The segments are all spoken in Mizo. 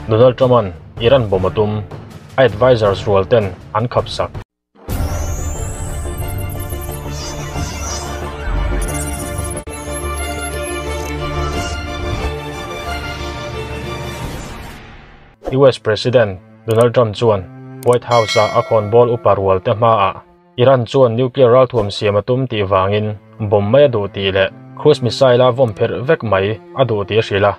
Donald Trump-a'n Iran bomb a tum, a advisors rual ten an khap sak. US President Donald Trump chuan White House-a a khawnbawl upa rual te hmaah Iran chuan nuclear ralthuam siam a tum tih vangin bomb mai a duh tih leh cruise missile a vawm pherh vek mai a duh tih a hrilh a.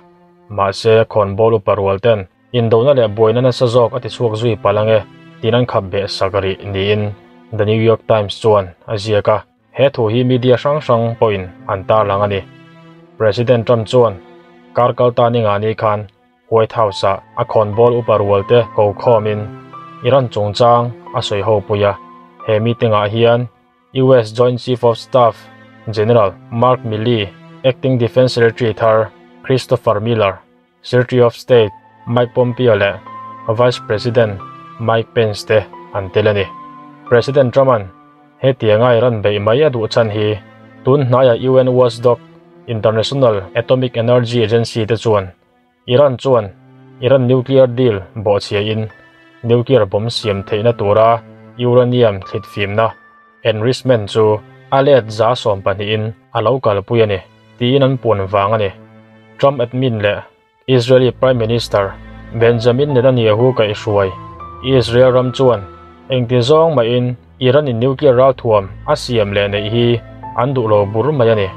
Mahse, khawnbawl upa rual ten indona leh buaina nasa zawk a tichhuak zui palh ange tiin an khap beh sak rih niin The New York Times chuan a ziak a. He thu hi media hrang hrang pawhin an tarlang a ni. President Trump chuan kar kalta ninga ni khan White House-ah a khawnbawl upa rual te ko khawmin Iran chungchang a sawi ho pui a. He meeting-ah hian US Joint Chief of Staff General Mark Milley, Acting Defence Secretary thar Christopher Miller, Secretary of State Mike Pompeo leh Vice President Mike Pence te an tel a ni. President Trump-a'n hetianga Iran beih mai a duh chhan hi tun hnaia UN watchdog International Atomic Energy Agency te chuan Iran chuan Iran nuclear deal bawhchhiain nuclear bomb siam theihna tura uranium thlitfimna, enrichment, chu a let 12% in a lo kalpui a ni, tiin an puan vang a ni. Trump admin leh Israeli Prime Minister Benjamin Netanyahu kaihhruai Israel ram chuan engti zawng mahin Iran in nuclear ralthuam a siam leh neih hi an duh lo bur mai a ni.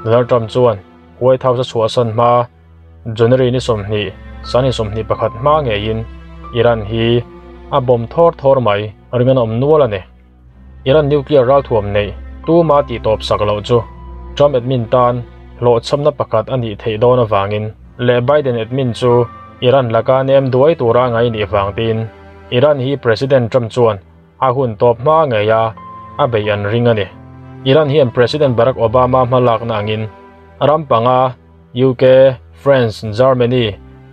Donald Trump chuan White House a chhuahsan hma January ni 20, 2021 hma ngeiin Iran hi a bawm thawr thawr mai ring an awm nual a ni. Iran nuclear ralthuam neih tuma tih tawp sak loh chu Trump admin tan hlawhchhamna pakhat a nih theih dawn avangin leh Biden admin chu Iran laka nem duai tura ngai nih vang tiin Iran hi President Trump chuan a hun tawp hma ngeia a beih an ring a ni. Iran hian President Barack Obama hmalakna angin ram panga UK, France, Germany,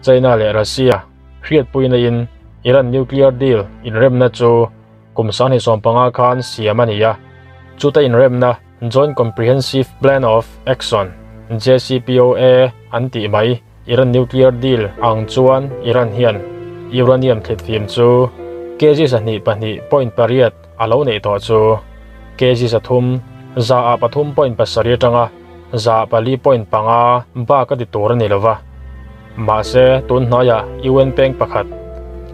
China leh Russia hriatpuina in Iran nuclear deal inremna chu kum 2015 khan siam a ni a. Chuta inremna Joint Comprehensive Plan of Action, JCPOA, an tih mai Iran nuclear deal ang chuan Iran hian uranium thlitfim chu kg 2.2.8 a lo neih tawh chu kg 3 103.7 atanga 4.5 bak a ti tur a ni lova. Mahse, tun hnuaiah UN peng pakhat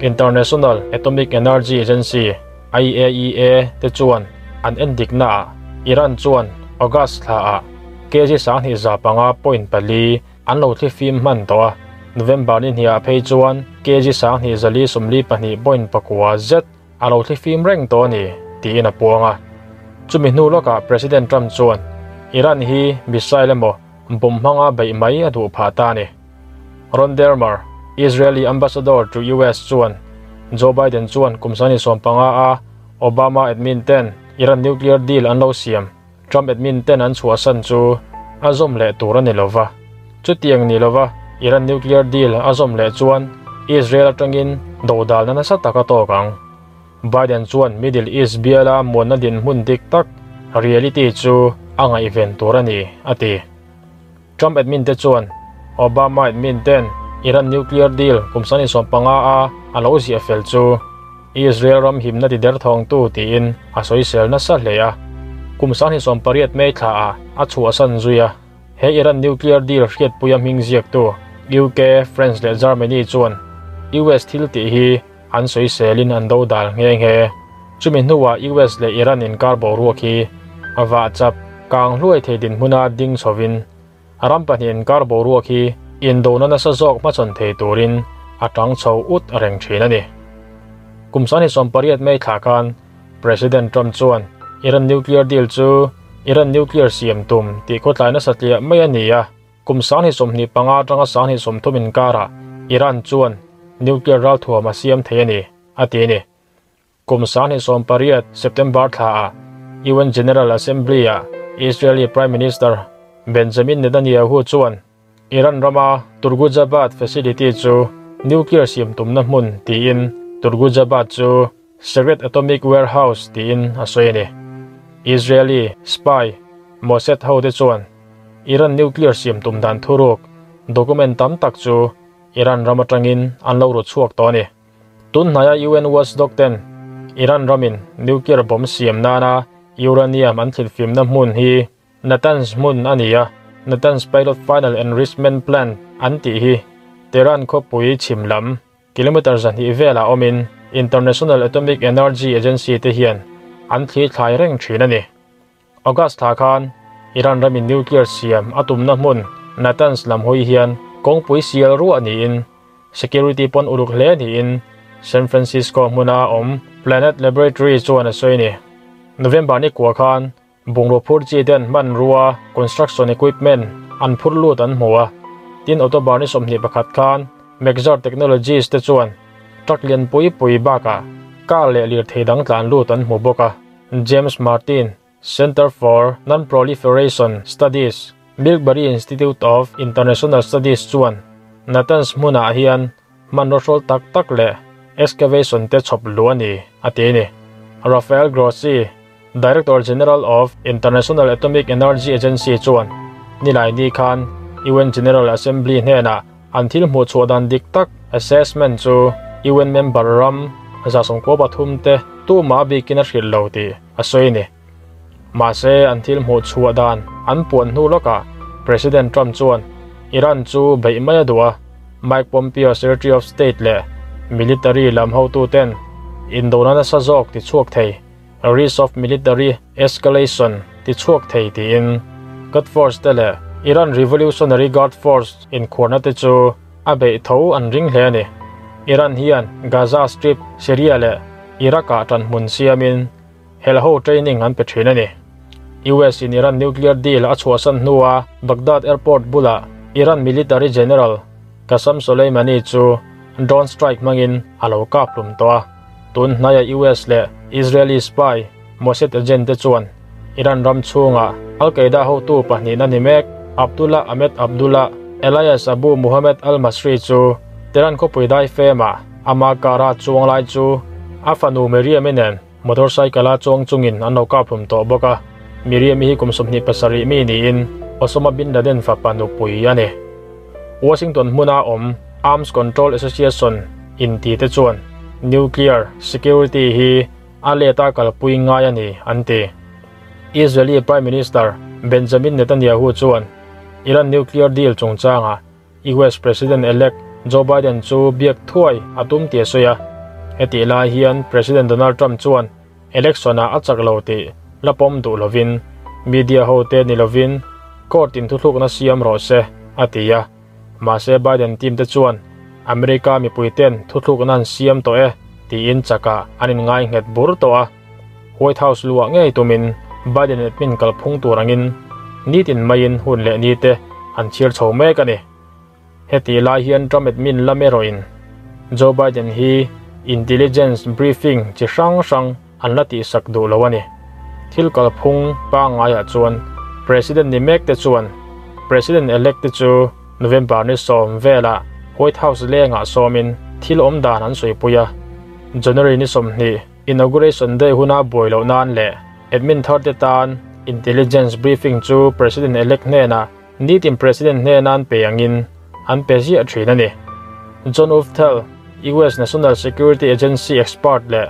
International Atomic Energy Agency, IAEA, te chuan an endiknaah Iran chuan August thlaah kg 2.5.4 an lo thlifim hman tawh a, November ni hniah phei chuan kg 2.429.9 zet a lo thlifim reng tawh a ni, tiin a puang a. Chumi hnu lawkah President Trump chuan Iran hi missile emaw bomb hmanga beih mai a duh phah ta a ni. Ron Dermer, Israeli ambassador to US chuan Joe Biden chuan kum 2015 a Obama admin ten Iran nuclear deal an lo siam Trump admin ten an chhuahsan chu a zawm leh tur a ni lova. Chutiang ni lova Iran nuclear deal a zawm leh chuan Israel atangin dodalna nasa tak a tawk ang. Biden chuan Middle East biala muanna dinhmun dik tak, reality, chu a ngaihven tur a ni, a ti. Trump admin te chuan Obama admin ten Iran nuclear deal kum 2015 a a lo ziah fel chu Israel ram himna ti derthawngtu tiin a sawisel nasa hle a. Kum 2018 May thlaah a chhuahsan zui a. He Iran nuclear deal hriatpuia hming ziaktu UK, France leh Germany chuan US thil tih hi an sawiselin an dodal nghe nghe. Chumi hnuah US leh Iran inkar boruak hi a vah chap kang hluai thei dinhmuna ding chhovin ram pahnih inkar boruak hi indona nasa zawk hmachhawn thei turin a tang chho ut reng thin a ni. Kum 2018 May thla khan President Trump chuan Iran nuclear deal chu Iran nuclear siam tum tih khawtlai nasa tliah mai a ni a. Kum 2025 atanga 2030 inkarah Iran chuan nuclear ralthuam a siam thei a ni, a ti a ni. Kum 2018 September thlaah UN General Assembly-ah Israeli Prime Minister Benjamin Netanyahu chuan Iran rama Turgujabad facility chu nuclear siam tumna hmun tiin Turgujabad chu Secret Atomic Warehouse tiin a sawi a ni. Israeli spy Mossad hote chuan Iran nuclear siam tum dan thuruk document tam tak chu Iran ram atangin an lo ru chhuak tawh a ni. Tun hnaia UN watchdog ten Iran ramin nuclear bomb siam nana uranium an thlitfimna hmun hi Natanz hmun a ni a, Natanz Pilot Final Enrichment Plant an tih hi Tehran khawpui chhim lam kilometre 200 velah awmin International Atomic Energy Agency te hian an thli thlai reng thin a ni. August thla khan Iran ramin nuclear siam a tumna hmun Natanz lam hawi hian kawngpui sial ruah niin security pawn uluk hle niin San Francisco hmuna awm Planet Laboratory chuan a sawi a ni. November ni kua khan bungraw phur chi ten hmanrua construction equipment an phur lut an hmu a, tin October ni 21 khan Maxar Technologies te chuan truck lian pui pui bakah car leh lirthei dang tlan lut an hmu bawk a. James Martin, Center for Non-Proliferation Studies, Milkbury Institute of International Studies chuan Natanz hmunah hian hmanraw hrawl tak tak leh excavation te chhawp luh a ni, a ti a ni. Rafael Grossi, Director General of International Atomic Energy Agency chuan Nilaini khan UN General Assembly hnenah an thil hmuh chhuah dan dik tak assessment chu UN member ram 93 te tumah a bikin a hrilh lo tih a sawi a ni. Mahse an thil hmuh chhuah dan an puan hnu lawkah President Trump chuan Iran chu beih mai a duh a, Mike Pompeo Secretary of State leh military lam hotuten indona nasa zawk ti chhuak thei risk of military escalation ti chhuak thei tiin Quds Force te leh Iran Revolutionary Guard Force inkhuarna te chu a beih tho an ring hle a ni. Iran hian Gaza Strip, Syria leh Iraq-ah ṭanhmun siamin helho training an pe ṭhin a ni. US in Iran nuclear deal a chhuahsan hnua Baghdad airport bulah Iran military general Qasem Soleimani chu drone strike hmangin a lo kap hlum tawh a. Tun hnaia US leh Israeli spy Mossad agent te chuan Iran ram chhunga Al Qaeda hotu pahnihna ni mek Abdullah Ahmed Abdullah Elias Abu Muhammad al-Masri chu Tehran khawpui dai femah ama car a chuang lai chu a fanu Miriam-i nen motorcycle a chuang chungin an lo kap hlum tawh bawk a. Miriam-i hi kum 27 mi niin Osama bin Laden fapa nupui a ni. Washington hmuna awm Arms Control Association inti te chuan nuclear security hi a let a kalpui ngai a ni an ti. Israeli Prime Minister Benjamin Netanyahu chuan Iran nuclear deal chungchangah US President-elect Joe Biden chu biak thuai a tum tih a sawi a. Hetih lai hian President Donald Trump chuan election-ah a chak lo tih la pawm duh lovin media hote ni lovin court in thuthlukna siam rawh se a ti a. Mahse Biden team te chuan America mipuiten thuthlukna an siam tawh e tiin chakah an inngai nghet bur tawh a. White House luah ngei tumin Biden admin kalphung tur angin nitin maiin hun leh ni te an chhir chho mek a ni. Hetih lai hian Trump admin lam erawhin Joe Biden hi intelligence briefing chi hrang hrang an la tihsak duh lo a ni. Thil kalphung pangaiah chuan President ni mek te chuan President elect te chu November ni 10 velah White House lengah sawmin thil awm dan an sawi a. January ni 20 Inauguration Day huna buai loh nan leh admin thar te tan intelligence briefing chu President elect hnenah nitin President hnenan pe angin an pe ziah thin a ni. John Uftel, US National Security Agency expert leh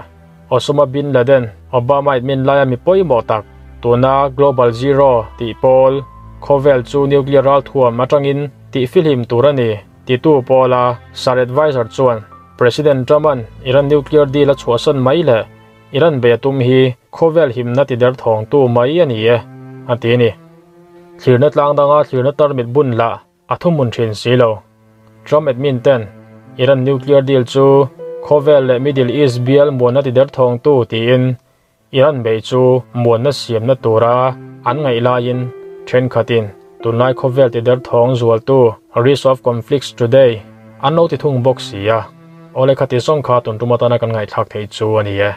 Osama bin Laden, Obama admin laia mi pawimawh tak tuna Global Zero tih pawl khawvel chu nuclear ral thuam atangin tih fihlim tur a ni titu pawla Sar advisor chuan President Truman Iran nuclear deal a chhuahsan mai leh Iran be tum hi khawvel himna ti der thawng tu mai a ni e a ti ni. Thlirna tlang danga thlirna tarmit bun la a thumun thin si lo. Trump admin ten Iran nuclear deal chu khawvel leh Middle East bial muanna ti der thawng tu tiin Iran bei chu muanna siamna tura an ngaih laiin thenkhatin tunlai khawvel ti der thawng zual tu risk of conflicts today an lo ti thung bawk si a. Ole khati song kha tun tum atana kan ngaih thlak thei chu ani e.